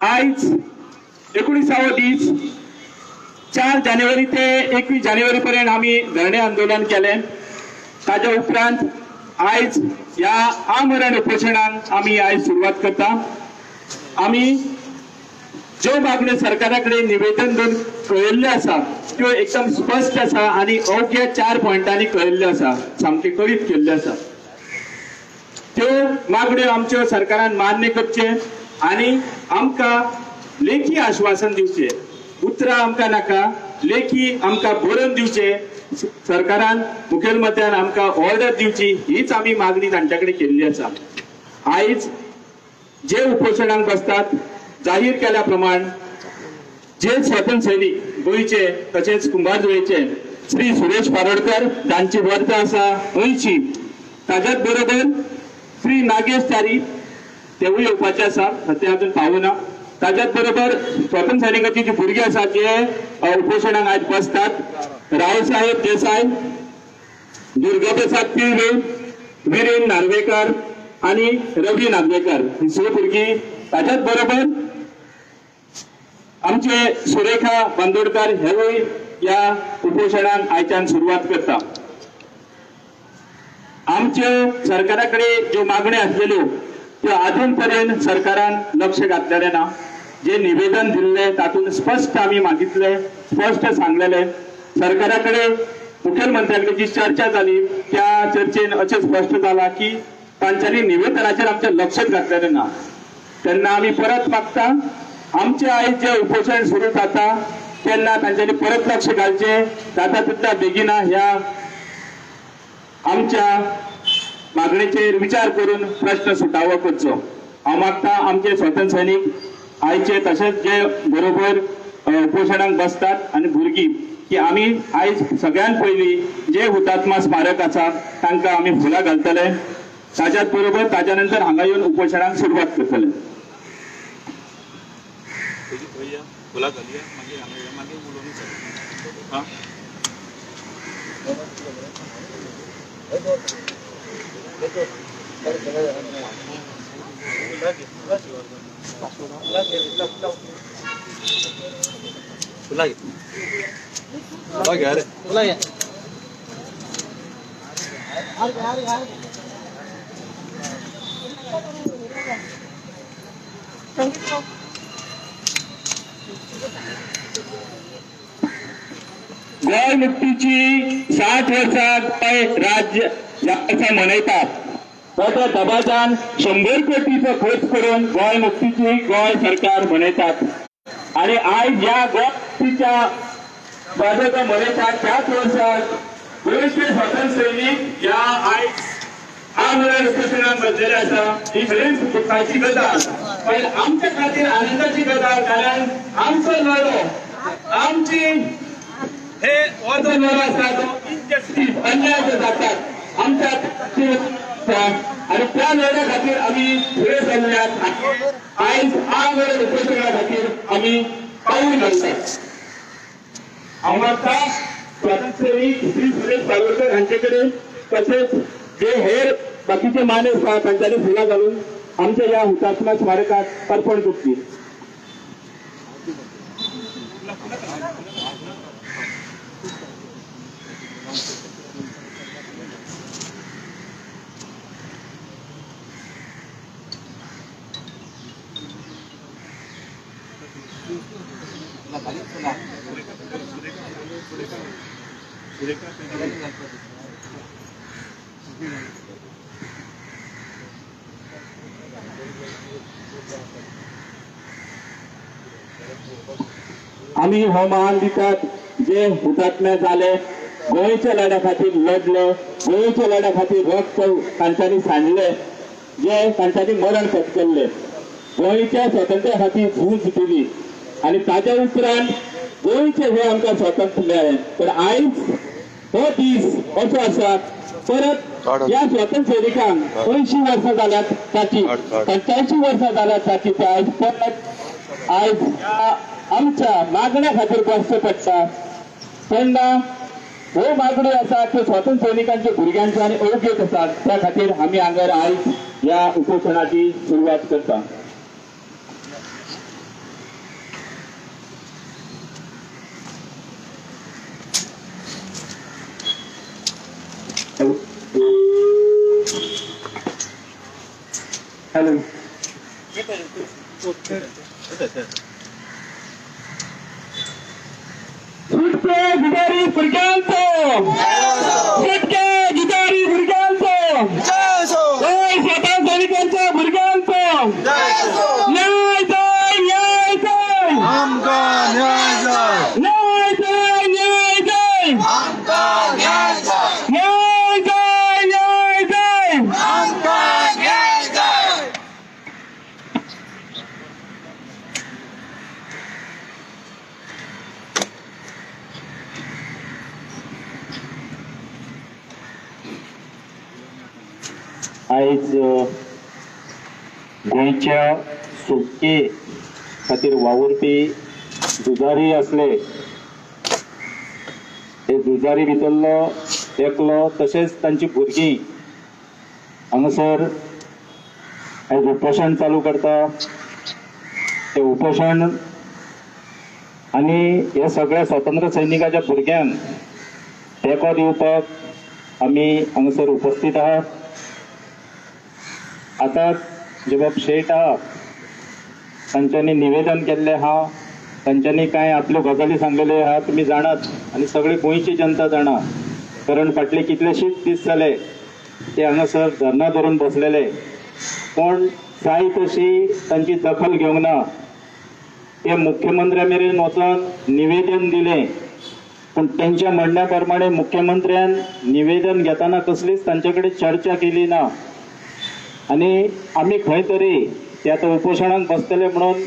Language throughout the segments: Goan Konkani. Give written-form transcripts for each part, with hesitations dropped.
आयज 19वो दीस. 4 जानेवारी ते 21 जानेवारी पर्यंत आमी धरणे आंदोलन केलें. ताज्या उपरांत आयज ह्या आमरण उपोशणाक आमी आयज सुरवात करता. आमी ज्यो मागण्यो सरकारा कडेन निवेदन दिवन कळयल्ल्यो आसा त्यो एकदम स्पश्ट आसा आनी अवघ्या 4 पॉयंटांनी कळयल्ल्यो आसा, सामके कळीत केल्ल्यो आसा. त्यो मागण्यो आमच्यो सरकारान मान्य करचे आनी आमकां लेखी आश्वासन दिवचें. उतरां आमकां नाका, लेखी आमकां बरोवन दिवचें. सरकारान मुखेलमंत्र्यान आमकां ऑर्डर दिवची, हीच आमी मागणी तांच्या कडेन केल्ली आसा. आयज जे उपोशणाक बसतात, जाहीर केल्या प्रमाण जे स्वातंत्र्य सैनिक गोंयचे तशेंच कुंभारजुवेचे श्री सुरेश पारोडकर जांची वर्सां आसा 80, ताज्याच बरोबर श्री नागेश च्यारी तेवूय येवपाचे आसा, ते अजून पावना. ताज्याच बरोबर स्वातंत्र्य सैनिकाची जी भुरगीं आसा जे उपोशणाक आयज बसतात, रावसाहेब देसाय, दुर्गाप्रसाद पिळवे, विरेन नार्वेकर आनी रवी नार्वेकर ही स भुरगीं. ताज्याच बरोबर आमचे सुरेखा बांदोडकर हेवूय ह्या उपोशणाक आयच्यान सुरवात करता. आमच्यो सरकारा कडेन ज्यो मागण्यो आसलेल्यो त्यो अजून पर्यंत सरकारान लक्ष घातलेलें ना. जे निवेदन दिल्लें तातूंत स्पश्ट आमी मागितलें, स्पश्ट सांगलेलें सरकारा कडेन. मुखेलमंत्र्या कडेन जी चर्चा जाली त्या चर्चेन अशें स्पश्ट जाला की तांच्यांनी निवेदनाचेर आमचें लक्षच घातलेलें ना. तेन्ना आमी परत मागता, आमचें आयज जें उपोशण सुरू जाता तेन्ना तांच्यांनी परत लक्ष घालचें, जाता तितल्या बेगिना ह्या आमच्या मागणेचेर विचार करून प्रश्न सुटावो करचो. हांव मागता आमचे स्वतंत्र सैनीक आयचे तशेंच जे बरोबर उपोशणाक बसतात आनी भुरगीं की आमी आयज सगळ्यान पयलीं जे हुतात्मा स्मारक आसा तांकां आमी फुलां घालतले. ताज्याच बरोबर ताज्या नंतर हांगा येवन उपोशणाक सुरवात करतले. फुलां घालया, मागीर हांगा या, मागीर उलोवणी चालू. आं, फुलां घे, फुलां घ्या रे. फुलां घ्या. गोंय मुक्तीची 60 वर्सां गोंय राज्य ह्या वर्सा मनयतात. मोठ्या दबाजान 100 कोटीचो खर्च करून गोंय मुक्तीची गोंय सरकार मनयतात आनी आयज ह्या गोंय मुक्तीच्या दबाजो मनयतात त्याच वर्साक गोंयचे स्वातंत्र्य सैनीक ह्या आयज आमरण उपोशणाक बसलेले आसा. ही खरेंच दुख्खाची गजाल, पण आमच्या खातीर आनंदाची गजाल, कारण आमचो लढो, आमची हे हो जो लढो आसा तो इनजस्टीस, अन्याय जो जातात आमच्या आणि त्या लढ्या खातीर आमी फुडें सरल्यात. आयज आमरण उपोशणा खातीर आमी पावूल घालतात. हांव मागता स्वातंत्र्य सैनीक श्री सुरेश पारोडकर हांचे कडेन तशेंच जे हेर बाकीचे माने आसा तांच्यांनी फुलां घालून आमच्या ह्या हुतात्मा स्मारकाक अर्पण करची. आमी हो मान दितात जे हुतात्मे जाले, गोंयच्या लढ्या खातीर लढले, गोंयच्या लढ्या खातीर रक्त तांच्यांनी सांडले, जे तांच्यांनी मरण पत्करले, गोंयच्या स्वातंत्र्या खातीर झूज दिली आनी ताज्या उपरांत गोंयचे हे आमकां स्वातंत्र्य मेळ्ळें. पण आयज हो दीस असो आसा, परत ह्या स्वातंत्र्य सैनिकांक 80 वर्सां जाल्यात ताची, 85 वर्सां जाल्यात ताची, ते आयज परत आयज आमच्या मागण्या खातीर बसचें पडटा. तेन्ना ह्यो मागण्यो आसा त्यो स्वातंत्र्य सैनिकांच्या भुरग्यांच्यो आनी अवघ्योच आसात. त्या खातीर आमी हांगर आयज ह्या उपोशणाची सुरवात करता. हॅलो. सुटके झुजारी भुरग्यांचो, सुटके झुजारी भुरग्यांचो, जय स्वतः सैनिकांच्या भुरग्यांचो, न्याय जाय, न्याय जाय, आमकां न्याय जाय, न्याय जाय, न्याय जाय, आमकां न्याय जाय, न्याय जाय, न्याय जाय. आमकां न्याय जाय. आयज गोंयच्या सुटके खातीर वावुरपी झुजारी आसले, ते झुजारी भितरलो एकलो तशेंच तांची भुरगीं हांगासर आयज उपोशण चालू करता. ते उपोशण आनी हे सगळ्या स्वतंत्र सैनिकाच्या भुरग्यांक तेंको दिवपाक आमी हांगासर उपस्थित आहात. आतां जे बाब शेट आहा तांच्यांनी निवेदन केल्लें आहा, तांच्यांनी कांय आपल्यो गजाली सांगलेल्यो आहा, तुमी जाणात आनी सगळी गोंयची जनता जाणा, कारण फाटले कितलेशेच दीस जाले ते हांगासर धरणां धरून बसलेले, पूण जाय तशी तांची दखल घेवंक ना. ते मुख्यमंत्र्या मेरेन वचोन निवेदन दिलें, पूण तेंच्या म्हणण्या प्रमाणे मुख्यमंत्र्यान निवेदन घेतना कसलीच तांचे कडेन चर्चा केली ना. आनी आमी खंय तरी ते आतां उपोशणाक बसतले म्हणून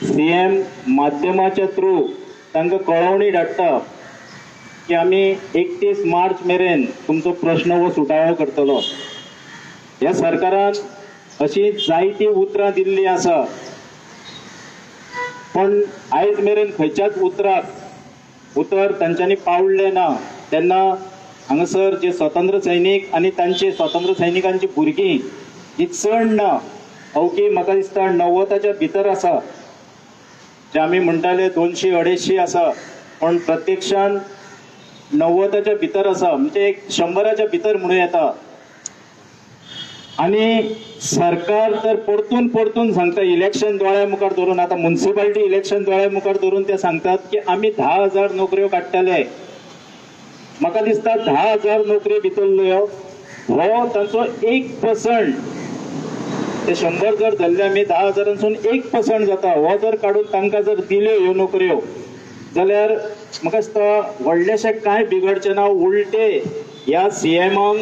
सीएम माध्यमाच्या थ्रू तांकां कळोवणी धाडटा की आमी 31 मार्च मेरेन तुमचो प्रश्न हो सुटावो करतलो. ह्या सरकारान अशी जायतीं उतरां दिल्लीं आसा, पूण आयज मेरेन खंयच्याच उतराक उतर तांच्यांनी पावलें ना. तेन्ना हांगासर जे स्वतंत्र सैनीक आनी तांचे स्वतंत्र सैनिकांची भुरगीं ही चड ना, अवघी म्हाका दिसता 90च्या भितर आसा. जे आमी म्हणटाले 200 250 आसा, पूण प्रत्यक्षान 90च्या भितर आसा, म्हणजे एक 100च्या भितर म्हणूं येता. आनी सरकार तर परतून परतून सांगता, इलेक्शन दोळ्या मुखार धरून, आतां मुन्सिपालिटी इलेक्शन दोळ्या मुखार धरून ते सांगतात की आमी 10,000 नोकऱ्यो काडटले. म्हाका दिसता 10,000 नोकऱ्यो भितरल्यो हो तांचो 1%, ते 100 जर धरले आमी 10,000 1% जाता. हो जर काडून तांकां जर दिल्यो ह्यो नोकऱ्यो जाल्यार म्हाका दिसता व्हडलेशें कांय बिगडचें ना. उलटे ह्या सीएमाक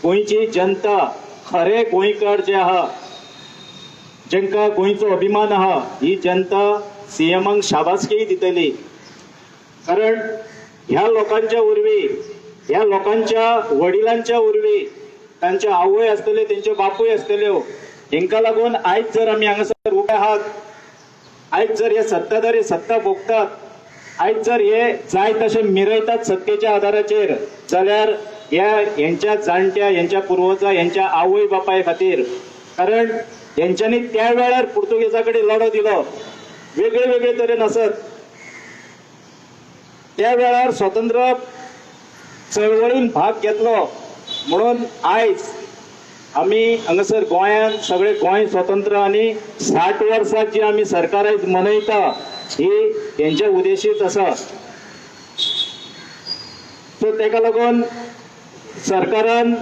गोंयची जनता, खरे गोंयकार जे आहा, जेंकां गोंयचो अभिमान आहा, ही जनता सीएमाक शाबासकीय दितली. कारण ह्या लोकांच्या वरवीं, ह्या लोकांच्या वडिलांच्या वरवीं, तांचे आवय आसतले, तेंचे बापूय आसतल्यो, हेंकां लागून आयज जर आमी हांगासर उबे आहात, आयज जर हे सत्ताधारी सत्ता भोगतात, आयज जर हे जाय तशे मिरयतात सत्तेच्या आधाराचेर, जाल्यार ह्या हेंच्या जाणट्या, हेंच्या पुर्वजा, हेंच्या आवय बापाय खातीर. कारण हेंच्यांनी त्या वेळार पुर्तुगेजा कडेन लढो दिलो, वेगळे वेगळे तरेन आसत, त्या वेळार स्वतंत्र चळवळीन भाग घेतलो म्हणून आयज आमी हांगासर गोंयांत सगळे गोंय स्वतंत्र आनी 60 वर्सां जी आमी सरकार आयज मनयता ही हेंच्या उद्देशीच आसा. सो तेका लागून सरकारान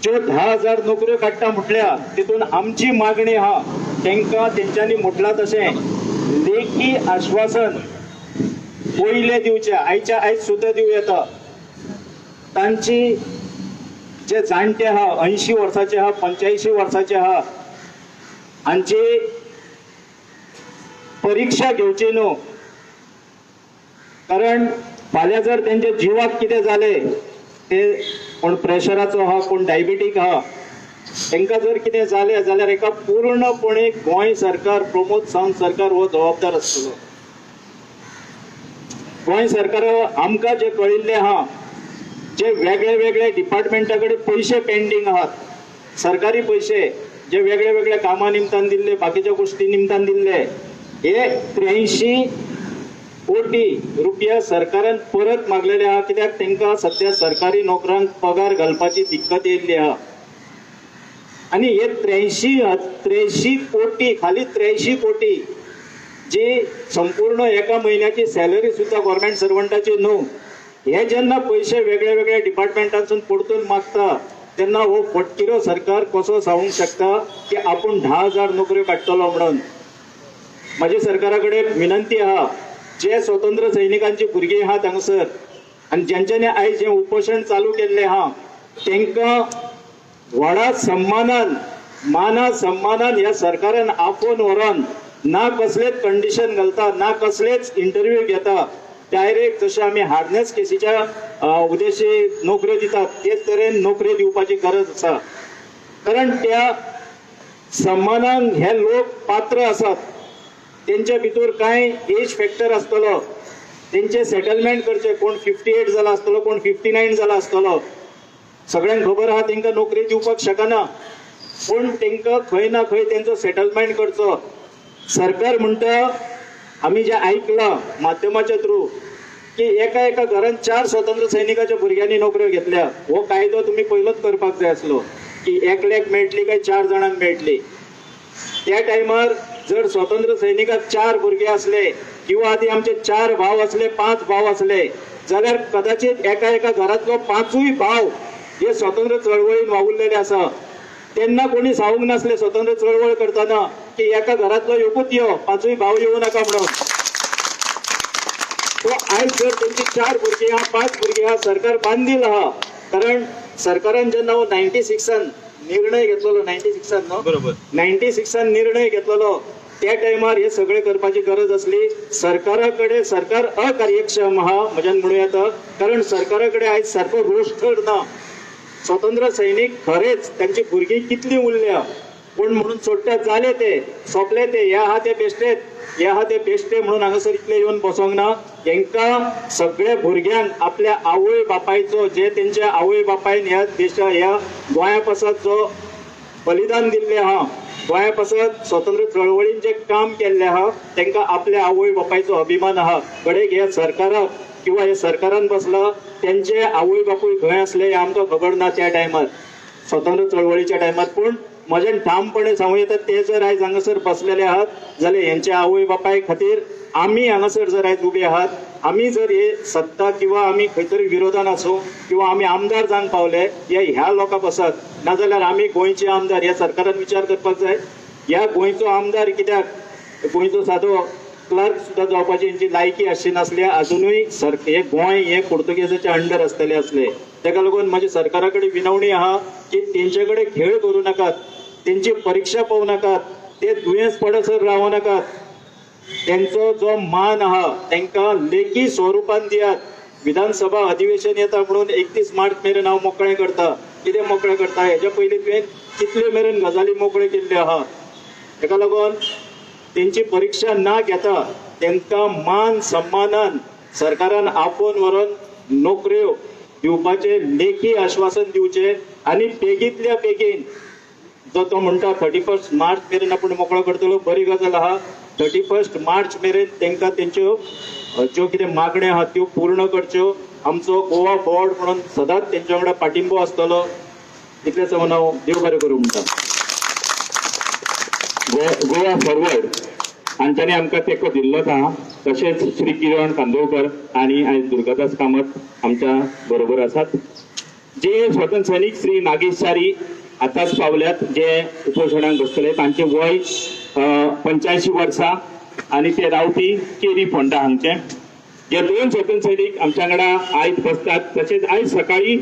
ज्यो 10,000 नोकऱ्यो काडटा म्हटल्या तितून आमची मागणी आहा तेंकां तेंच्यांनी म्हटलां तशें लेखी आश्वासन पयलें दिवचें, आयच्या आयज सुद्दां दिवं येता. तांची जे जाणटे आहा, 80 वर्साचे आहा, 85 वर्साचे आहा, हांची परिक्षा घेवची न्हू. कारण फाल्यां जर तेंच्या जिवाक कितें जालें, ते कोण प्रेशराचो आहा, कोण डायबिटीक आहा, तेंकां जर कितें जालें जाल्यार एका पूर्णपणे गोंय सरकार, प्रमोद सावंत सरकार हो जबाबदार आसतलो. गोंय सरकार आमकां जें कळिल्लें आहा, जे वेगळे वेगळे डिपार्टमेंटा कडेन पयशे पेंडींग आहात, सरकारी पयशे जे वेगळे वेगळे कामां निमतान दिल्ले, बाकीच्या गोश्टी निमतान दिल्ले, हे 83 कोटी रुपया सरकारान परत मागलेले आहा. कित्याक तेंकां सद्या सरकारी नोकरांक पगार घालपाची दिक्कत येयल्ली आहा. आनी हे 83 कोटी, खाली 83 कोटी जी संपूर्ण एका म्हयन्याची सॅलरी सुद्दां गव्हर्मेंट सर्वंटाची न्हू. हे जेन्ना पयशे वेगळ्या वेगळ्या डिपार्टमेंटांसून परतून मागता तेन्ना हो फटकिरो सरकार कसो सांगूंक शकता की आपूण 10,000 नोकऱ्यो काडटलो म्हणून. म्हजी सरकारा कडेन विनंती आहा, जे स्वतंत्र सैनिकांची भुरगीं आहात हांगासर आनी ज्यांच्यानी आयज हें उपोशण चालू केल्लें आहा तांकां व्हडा सन्मानान, माना सन्मानान ह्या सरकारान आपोवन व्हरोन ना कसलेच कंडिशन घालता, ना कसलेच इंटरव्यू घेता, डायरेक्ट जशें आमी हार्डनेस केसीच्या उद्देशी नोकऱ्यो दितात तेच तरेन नोकऱ्यो दिवपाची गरज आसा. कारण त्या सन्मानान हे लोक पात्र आसात. तेंच्या भितर कांय एज फॅक्टर आसतलो, तेंचे सेटलमेंट करचे. कोण 58 जाला आसतलो, कोण 59 जाला आसतलो, सगळ्यांक खबर आहा तेंकां नोकरी दिवपाक शकना, पूण तेंकां खंय ना खंय तेंचो सेटलमेंट करचो. सरकार म्हणटा, आमी जें आयकलां माध्यमाच्या थ्रू की एका एका घरान 4 स्वतंत्र सैनिकाच्या भुरग्यांनी नोकऱ्यो घेतल्या. हो कायदो तुमी पयलोच करपाक जाय आसलो की एकल्याक मेळटली काय 4 जाणांक मेळटली. त्या टायमार जर स्वतंत्र सैनिकाक 4 भुरगे आसले किंवा आदी आमचे 4 भाव आसले, 5 भाव आसले जाल्यार कदाचित एका एका घरांतलो 5 भाव हे स्वतंत्र चळवळीन वावुरलेले आसा. तेन्ना कोणी सांगूंक नासले स्वतंत्र चळवळ करतना की एका घरांतलो एकूच यो, 5 भाव येवं नाका म्हणून. तो आयज जर तेंची 4 भुरगीं आहा, 5 भुरगीं आहा, सरकार बांदील आहा. कारण सरकारान जेन्ना हो 96 निर्णय घेतलेलो, 96 न्हू, बरोबर, 96 निर्णय घेतलेलो त्या टायमार हे सगळे करपाची गरज आसली. सरकारा कडेन सरकार अकार्यक्षम आहा म्हज्यान म्हणूं येता, कारण सरकारा कडेन आयज सारको रोस्टर ना. स्वतंत्र सैनीक खरेंच तांची भुरगीं कितलीं उरल्या, पूण म्हणून सोडटा जाले ते सोंपले ते, हे आहा ते बेश्टेत, हे आहा ते बेश्टे म्हणून हांगासर इतले येवन बसोंक ना. हेंकां सगळ्या भुरग्यांक आपल्या आवय बापायचो, जे तेंच्या आवय बापायन ह्या देशा ह्या गोंया पासत जो बलिदान दिल्लें आहा, गोंया पासत स्वतंत्र चळवळीन जें काम केल्लें आहा, तांकां आपल्या आवय बापायचो अभिमान आहा. कडेक ह्या सरकाराक किंवा हे सरकारान बसला तेंचे आवय बापूय खंय आसले हें आमकां खबर ना त्या टायमार, स्वतंत्र चळवळीच्या टायमार. पूण म्हज्यान ठामपणे सांगूं येता ते जर आयज हांगासर बसलेले आहात जाल्यार हेंचे आवय बापाय खातीर आमी हांगासर जर आयज उबे आहात, आमी जर हे सत्ता किंवा आमी खंय तरी विरोधान आसूं किंवा आमी आमदार जावंक पावले हे ह्या लोकां पासत, नाजाल्यार आमी गोंयचे आमदार ह्या सरकारान विचार करपाक जाय. ह्या गोंयचो आमदार कित्याक, गोंयचो सादो क्लर्क सुद्दां जावपाची हेंची लायकी आसची नासली. अजुनूय हे गोंय हे पुर्तुगेजाच्या अंडर आसतले आसले. तेका लागून म्हजी सरकारा कडेन विनवणी आहा की तेंचे कडेन खेळ करूं नाकात, तेंची परिक्षा पळोवं नाकात, ते दुयेंस पडसर रावं नाकात. तेंचो जो मान आहा तेंकां लेखी स्वरुपान दियात. विधानसभा अधिवेशन येता म्हणून 31 मार्च मेरेन हांव मोकळें करता. कितें मोकळें करता? हेच्या पयलीं तुवें कितल्यो मेरेन गजाली मोकळ्यो केल्ल्यो आहा. तेका लागून तेंची परिक्षा ना घेता तेंकां मान सन्मानान सरकारान आपोवन व्हरोन नोकऱ्यो दिवपाचें लेखी आश्वासन दिवचें आनी बेगींतल्या बेगीन जो तो म्हणटा 31 मार्च मेरेन आपूण मोकळो करतलो, बरी गजाल आहा. 31 मार्च मेरेन तेंकां तेंच्यो ज्यो कितें मागण्यो आहा त्यो पूर्ण करच्यो. आमचो गोवा फॉरवर्ड म्हणून सदांच तेंच्या वांगडा पाठिंबो आसतलो. इतलें सांगून हांव देव बरें करूं म्हणटा. गोवा फॉरवर्ड हांच्यांनी आमकां तेंको दिल्लोच आहा. तशेंच श्री किरण कांदोळकर आनी आयज दुर्गादास कामत आमच्या बरोबर आसात. जे स्वतंत्र सैनीक श्री नागेश च्यारी आतांच पावल्यात, जे उपोशणाक बसतले, तांचे वय 85 वर्सां आनी ते रावपी केरी फोंडा हांगचे. जे 2 स्वतंत्र सैनीक आमच्या वांगडा आयज बसतात. तशेंच आयज सकाळी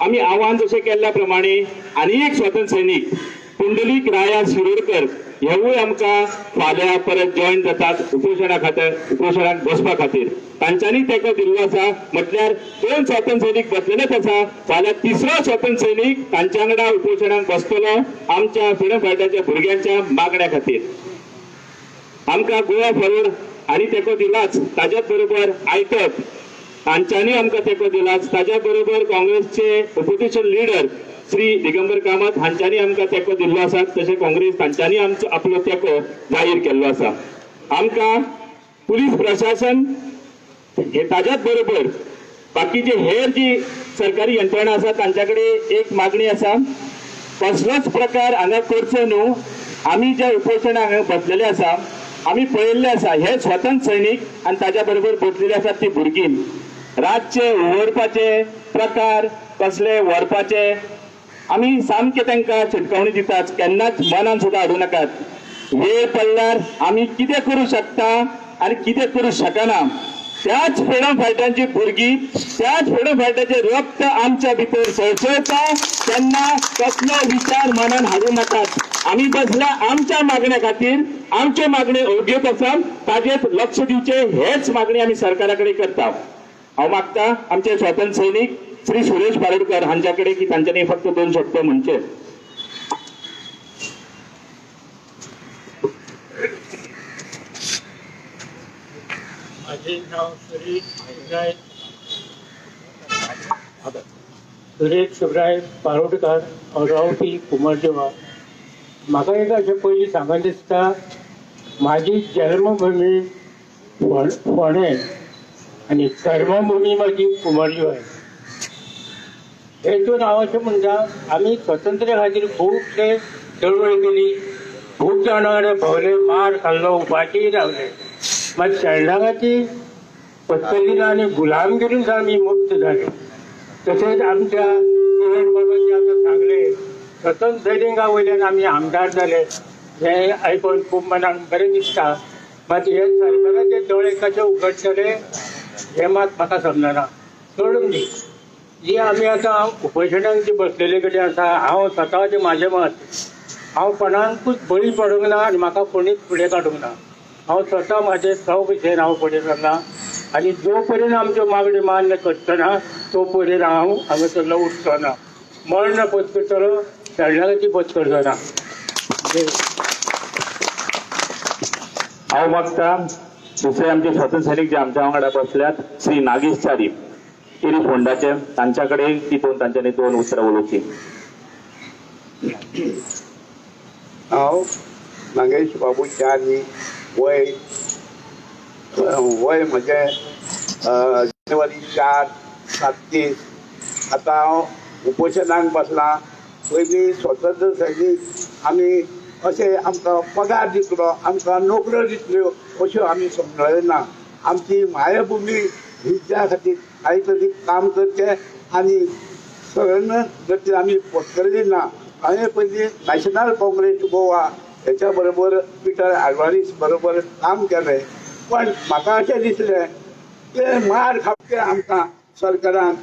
आमी आव्हान जशें केल्ल्या प्रमाणे आनी एक स्वतंत्र सैनीक पुंडलीक राया शिरोडकर हेवूय आमकां फाल्यां परत जॉयन जातात उपोशणा खातीर, उपोशणाक बसपा खातीर. तांच्यांनी तेंको दिल्लो आसा. म्हटल्यार 2 स्वतंत्र सैनीक बसलेलेच आसा, फाल्यां तिसरो स्वतंत्र सैनीक तांच्या वांगडा उपोशणाक बसतलो आमच्या फ्रिडम फायटराच्या भुरग्यांच्या मागण्या खातीर. आमकां गोवा फॉरवर्ड हांणी तेंको दिलाच, ताज्याच बरोबर आयटक तांच्यांनी आमकां तेंको दिलाच, ताज्या बरोबर काँग्रेसचे ओपोजिशन लिडर श्री दिगंबर कामत हांच्यांनी आमकां तेंको दिल्लो आसा. तशें काँग्रेस तांच्यांनी आमचो आपलो तेंको जाहीर केल्लो आसा. आमकां पुलीस प्रशासन हे ताज्याच बरोबर बाकीचे हेर जी सरकारी यंत्रणा आसा तांच्या कडेन एक मागणी आसा. कसलोच प्रकार हांगा करचो न्हू. आमी ज्या उपोशणाक हांगा बसलेले आसा, आमी पळयल्ले आसा, हे स्वतंत्र सैनीक आनी ताज्या बरोबर बसलेले आसात ती भुरगीं. रातचे उवरपाचे प्रकार कसले व्हरपाचे आमी सामके तांकां शिटकावणी दितात, केन्नाच मनान सुद्दां हाडूं नाकात. वेळ पडल्यार आमी कितें करूं शकता आनी कितें करूं शकना. त्याच फ्रिडम फायटरांची भुरगीं, त्याच फ्रिडम फायटराचें रक्त आमच्या भितर सळसळता, तेन्ना कसलो विचार मनान हाडूं नाकात. आमी बसल्या आमच्या मागण्या खातीर, आमच्यो मागण्यो योग्यच आसा, ताजेर लक्ष दिवचें हेच मागणी आमी सरकारा कडेन करता. हांव मागता आमचे स्वतंत्र सैनीक श्री सुरेश बारोडकर हांच्या कडेन की तांच्यांनी फक्त 2 शब्द म्हणचे. माझे नाव सुरेश सुब्राय बारोडकर, हांव रावपी कुमरदेवा. म्हाका एक अशें पयलीं सांगन दिसता, म्हाजी जल्मभूमी फोंडें आनी कर्मभूमी म्हाजी कुमरदेवा. हेतून हांव अशें म्हणटा, आमी स्वतंत्र खातीर खुबशे चळवळ केली, खूब जाणां कडेन भोंवले, मार खाल्लो, उपाशीय रावले. मात शेल्डांगाची पत्करली ना आनी गुलामगिरीन आमी मुक्त जाले. तशेंच आमच्या किरण बाबांनी आतां सांगलें, स्वतंत्र सैनिका वयल्यान आमी आमदार जाले, हें आयकून खूब मनाक बरें दिसता. मात हे सरकाराचे दोळे कशे उगडटले हें मात म्हाका समजना. सोडून दी, जी आमी आतां उपोशणाक जी बसलेले कडेन आसा, हांव स्वताचें म्हाजें मत, हांव कोणाकूच बळी पडूंक ना आनी म्हाका कोणीच फुडें काडूंक ना. हांव स्वता म्हाजे सव भशेन हांव फुडें सरला आनी जो पर्यंत आमच्यो मागण्यो मान्य करचो ना तो पर्यंत हांव हांगासरलो उठचो ना. मर्ण पद करतलो, शेल्डाची पद करचो ना. हांव मागता दुसरे आमचे स्वतंत्र सैनीक जे आमच्या वांगडा बसल्यात, श्री नागेश च्यारी केरी फोंडाचे, तांच्या कडेन तितून तांच्यांनी 2 उतरां उलोवची. हांव नागेश बाबू च्यारी, वय वय म्हजें जानेवारी 4 37. आतां हांव उपोशणाक बसलां. पयलीं स्वतंत्र सैनीक आमी अशें आमकां पगार दितलो, आमकां नोकऱ्यो दितल्यो अश्यो आमी समजले ना. आमची मायभुमी हिच्या खातीर कांय तरी काम करचें आनी सगळ्यांना गतीन आमी पत्करली ना. हांवें पयलीं नॅशनल काँग्रेस गोवा हेच्या बरोबर पिटर आल्वारीस बरोबर काम केलें, पण म्हाका अशें दिसलें ते मार खावचे आमकां सरकारान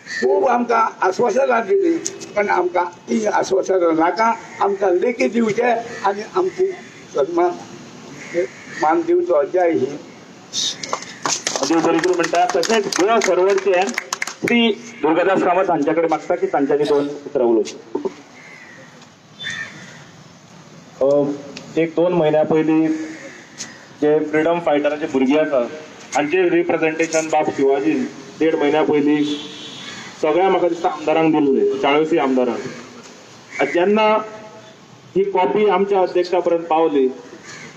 खूब आमकां आस्वासनां दिली, पण आमकां ती आस्वासनां नाका. आमकां लेखी दिवचें आनी आमची सन्मान मान दिवचो. जय हिंद. देव बरें करूं म्हणटा. तशेंच गोवा फॉरवर्डचे श्री दुर्गादास कामत हांच्या कडेन मागता की तांच्यांनी 2 उतरां उलोवची. 1-2 म्हयन्या पयलीं जे फ्रिडम फायटराचे भुरगीं आसा हांचे रिप्रेझेंटेशन बाब शिवाजीन 1.5 म्हयन्या पयलीं सगळ्या म्हाका दिसता आमदारांक दिल्ले, 40 आमदारांक. आनी जेन्ना ही कॉपी आमच्या अध्यक्षा पर्यंत पावली,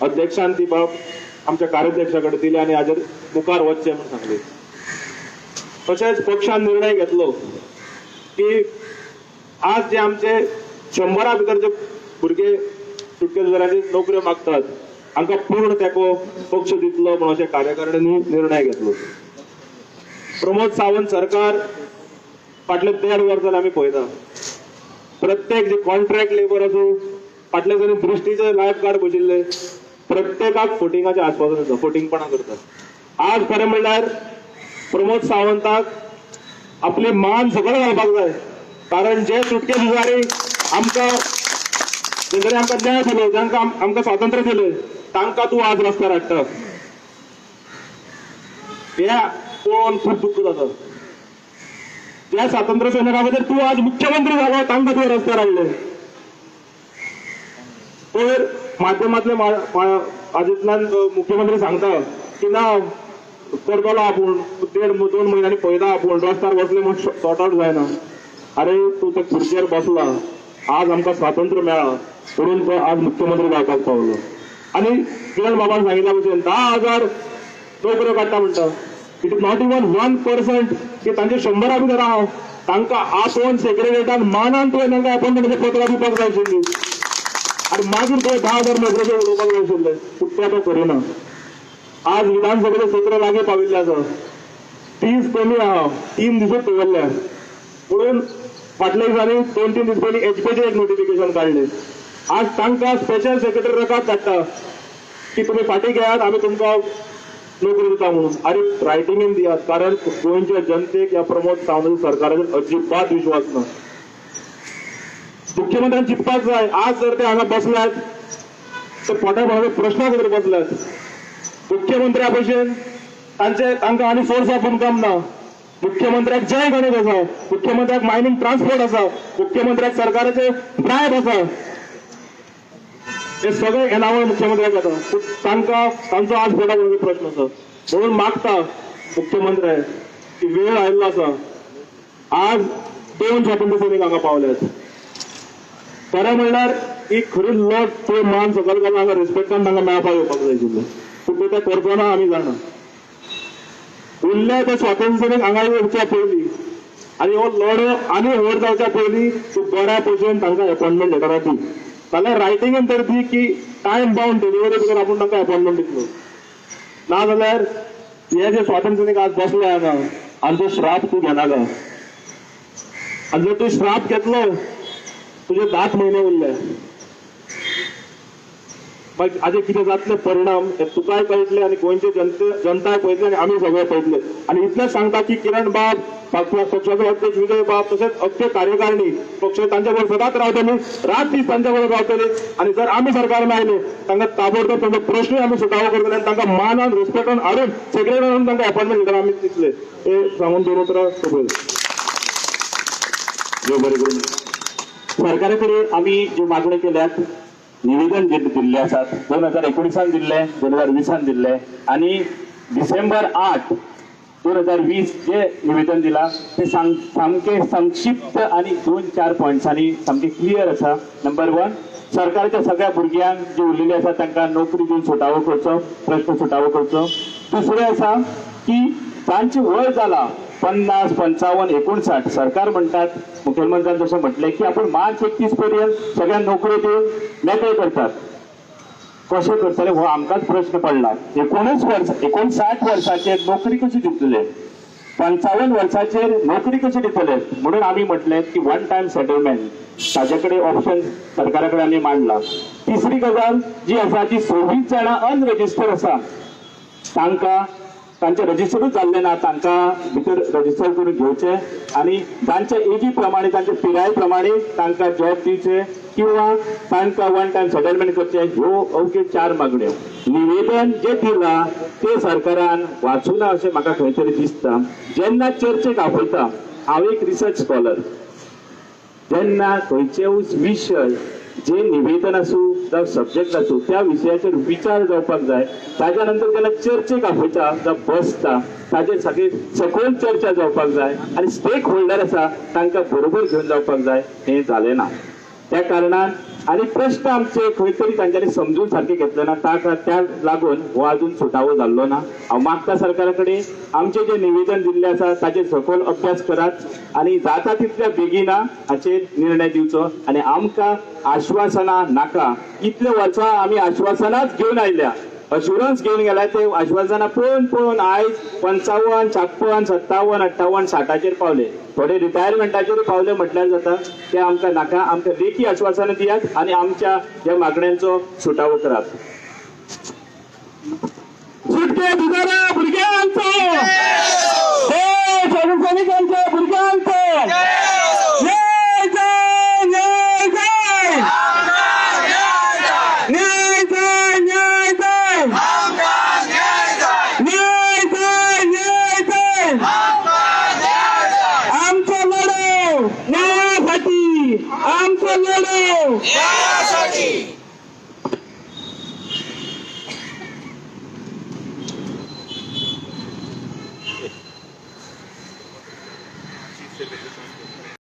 अध्यक्षान ती बाब आमच्या कार्याध्यक्षा कडेन दिली आनी हाजेर मुखार वचचें म्हूण सांगलें. तशेंच पक्षान निर्णय घेतलो की आज जे आमचे 100 भितर जे भुरगे सुटके झुजाऱ्यांची नोकऱ्यो मागतात हांकां पूर्ण तेंको पक्ष दितलो म्हूण अशें कार्यकारिणींनी निर्णय घेतलो. प्रमोद सावंत सरकार फाटले 1.5 वर्स जालें आमी पळयता, प्रत्येक जे कॉन्ट्रॅक्ट लेबर आसूं, फाटल्या दिसांनी दृश्टीचे लायफ गार्ड बशिल्ले, प्रत्येकाक फोटिंगाचें आस्वासन दिता, फोटिंगपणां करतात. आज खरें म्हणल्यार प्रमोद सावंताक आपली मान सकयल घालपाक जाय, कारण जे सुटके झुजारी आमकां जेंच्यांनी आमकां न्याय दिलो, जांकां आमकां स्वातंत्र्य दिलें, तांकां तूं आज रस्त्यार हाडटा. हें पळोवन खूब दुख्ख जाता. ज्या स्वातंत्र्य सैनिकां खातीर तूं आज मुख्यमंत्री जालो, तांकां तुवें रस्त्यार हाडले. पयर माध्यमांतले हातूंतल्यान मुख्यमंत्री सांगता की ना करतलो आपूण, 1.5-2 म्हयन्यांनी पळयता आपूण, रस्त्यार बसले म्हूण सॉर्ट आवट जायना. अरे तूं त्या खुर्चेर बसला, आज आमकां स्वातंत्र्य मेळ्ळां म्हणून तो आज मुख्यमंत्री जावपाक पावलो. आनी किरण बाबान सांगिल्ल्या भशेन 10,000 नोकऱ्यो काडटा म्हणटा, it is not even 1% की तांचे 100 भितर आहा. तांकां आपोवन सेक्रेटरीटान मानान तुवें तांकां अपॉइंटमेंटाचें पत्रां दिवपाक जाय आशिल्ली आनी मागीर तुवें 10,000 नोकरेचें उलोवपाक जाय आशिल्लें. पूण तें तो करिना. आज विधानसभेचें सत्र लागीं पाविल्लें आसा. 30 कमी आहा, 3 दिसूच दवरल्या. म्हणून फाटल्या दिसांनी 2-3 दीस पयलीं एचपीचें एक नोटिफिकेशन काडलें. आज तांकां स्पेशल सेक्रेटरी रकाद धाडटा की तुमी फाटीं घेयात, आमी तुमकां नोकरी दिता म्हणून. आरे रायटिंगेन दियात, कारण गोंयच्या जनतेक ह्या प्रमोद सावंत सरकाराचेर अजिबात विश्वास ना. मुख्यमंत्र्यान चिंतपाक जाय. आज जर ते हांगा बसल्यात तर पोटा भावाच्या प्रश्ना खातीर बसल्यात. मुख्यमंत्र्या भशेन तांचे तांकां आनी सोर्स ऑफ इन्कम ना. मुख्यमंत्र्याक जय गणेश आसा, मुख्यमंत्र्याक मायनिंग ट्रान्सपोर्ट आसा, मुख्यमंत्र्याक सरकाराचे ब्रायब आसा. हे सगळे येणावळ मुख्यमंत्र्याक जाता. पूण तांकां तांचो आज पोटा भावाचो प्रश्न आसा. म्हणून मागता मुख्यमंत्री की वेळ आयिल्लो आसा. आज 2 स्वातंत्र्य सैनीक हांगा पावल्यात. खरें म्हणल्यार ही खरी लट ते मान सकयल घालून हांगा रिस्पेक्टान तांकां मेळपाक येवपाक जाय आशिल्लें. पूण ते करचो ना आमी जाणा. उरले ते स्वातंत्र्य सैनीक हांगा येवच्या पयलीं आनी हो लढो आनी व्हड जावच्या पयलीं तूं बऱ्या भशेन तांकां अपॉइंटमेंट लेटरां दी, जाल्यार रायटिंगेन तर दी की टायम बाउंड डिलिव्हरी भितर आपूण तांकां अपॉइंटमेंट दितलो. ना जाल्यार हे जे स्वातंत्र्य सैनीक आज बसले हांगा हांचो श्राप तूं घेनाका. आनी जर तूं श्राप घेतलो तुजे 10 म्हयने उरले, मागीर हाजे कितें जातले परिणाम हे तुकाय कळटले आनी गोंयचे जनताय पळयतले आनी आमी सगळे पळयतले. आनी इतलेंच सांगता की किरण बाब, पक्षाचो अध्यक्ष विजय बाब, तशेंच अख्खे कार्यकारिणी पक्ष तांच्या बरोबर सदांच रावतली, रात दीस तांच्या बरोबर रावतली. आनी जर आमी सरकारान आयले तांकां ताबडतोब तांचो प्रश्नूय आमी सुटावो करतले आनी तांकां मानान रिस्पेक्टान हाडून सेक्रेटरी हाडून तांकां अपॉइंटमेंट लेटर आमी दितले. हे सांगून 2 उतरां सोंपयता. देव बरें करूं. सरकारा कडेन आमी ज्यो मागण्यो केल्यात, निवेदन जे दिल्ले आसात 2019 दिल्ले, 2020 दिल्ले आनी डिसेंबर 8, 2020 जे निवेदन दिलां ते सामकें संक्षिप्त आनी 2-4 पॉयंट्सांनी सामकें क्लियर आसा. नंबर 1, सरकाराच्या सगळ्या भुरग्यांक जे उरलेले आसा तांकां नोकरी दिवन सुटावो करचो, प्रश्न सुटावो करचो. दुसरें आसा की तांचें वय जालां 50, 55, 59. सरकार म्हणटात, मुखेलमंत्र्यान जशें म्हटलें की आपण मार्च 31 पर्यंत सगळ्यांक नोकऱ्यो दिवन मेकळे करतात. कशें करतले हो आमकांच प्रश्न पडला. 59 वर्साचेर नोकरी कशी दितले, 55 वर्साचेर नोकरी कशी दितले? म्हणून आमी म्हटलें की वन टायम सेटलमेंट ताजे कडेन ऑप्शन सरकारा कडेन आमी मांडला. तिसरी गजाल जी आसा ती 26 जाणां अनरजिस्टर आसा, तांकां तांचे रजिस्टरूच जाल्ले ना, तांकां भितर रजिस्टर करून घेवचे आनी जांच्या एजी प्रमाणे, तांच्या पिराये प्रमाणे तांकां जॉब दिवचे किंवा तांकां वन टायम सेटलमेंट करचे. ह्यो अवघ्यो 4 मागण्यो. निवेदन जे दिलां ते सरकारान वाचूना अशें म्हाका खंय तरी दिसता. जेन्ना चर्चेक आपयता, हांव एक रिसर्च स्कॉलर, जेन्ना खंयचेय विशय जे निवेदन आसूं जावं सब्जेक्ट आसूं त्या विशयाचेर विचार जावपाक जाय. ताज्या नंतर जेन्ना चर्चेक आपयता जावं बसता ताजेर सगळे सखोल चर्चा जावपाक जाय आनी स्टेक होल्डर आसा तांकां बरोबर घेवन जावपाक जाय. हें जालें ना त्या कारणान आनी प्रश्न आमचे खंय तरी तांच्यांनी समजून सारके घेतले ना, त्या लागून हो अजून सुटावो जाल्लो ना. हांव मागता सरकारा कडेन आमचें जें निवेदन दिल्लें आसा ताचेर सखोल अभ्यास करात आनी जाता तितल्या बेगिना हाचेर निर्णय दिवचो. आनी आमकां आश्वासनां नाका. इतले वर्सां आमी आश्वासनांच घेवन आयल्या, अश्युरन्स घेवन गेल्या, ते आश्वासनां पळोवन पळोवन आयज 55, 56, 57, 58, 60 पावले. थोडे रिटायरमेंटाचेर पावले म्हटल्यार जाता. ते आमकां नाका. आमकां लेखी आश्वासनां दियात आनी आमच्या ह्या मागण्यांचो सुटावो करात. सुटके झुजाऱ्या भुरग्यांचो, सैनिकांचो, भुरग्यांचो न्याय जाय, न्याय जाय, न्याय जाय, न्याय जाय, न्याय जाय, न्याय जाय. आमचो लढो न्यायासाठी, आमचो लढो.